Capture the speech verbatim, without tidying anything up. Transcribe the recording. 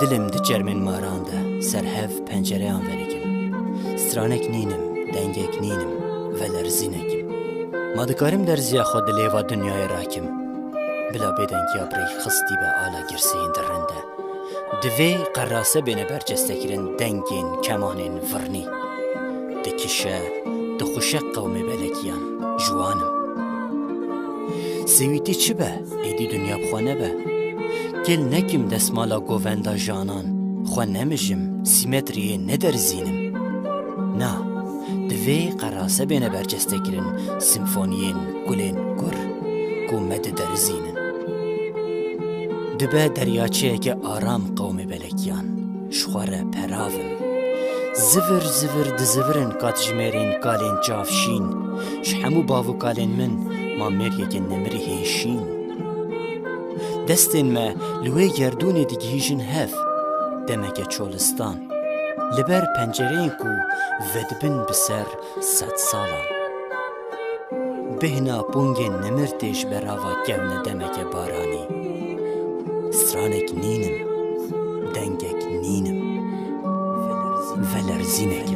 Dilim di çermên maran de ser hev pencereyan vedikim. Stranek nînim, dengek nînim, velerzînek im. Ma dikarim derziya xwe di lêva dinyayê rakim? Bila bêdengiya bi rêk xistî be ala girseyên di rind de. Divê qerase bêne bercestekirin dengên kemanên virnî. Dikişe, dixuşe qewmê belekiyan, ji wan im. Sêwîtî çi be, êdî dinya bi xwe nebe. Kêl nekim desmala govenda janan, xwe nemijim, sîmetriyê nederizînim. Na, divê qerase bêne bercestekirin simfoniyên gulên gur ku me diderizînin. Dibe deryaçeyeke aram qewmê belekiyan, ji xwe re perav im. Zivir zivir dizivirin katjimêrên kalên çav şîn, ji hemû bav û kalên min ma mêrgeke nemirî hê şîn. Destên me li wê gerdûnê digihîjin hev, demeke çolistan. Li ber pencereyên ku vedibin bi ser sedsalan. Bêhna pûngên nemir tê ji berava kevne demeke baranî. Stranek nînim, dengek nînim. Velerzînek.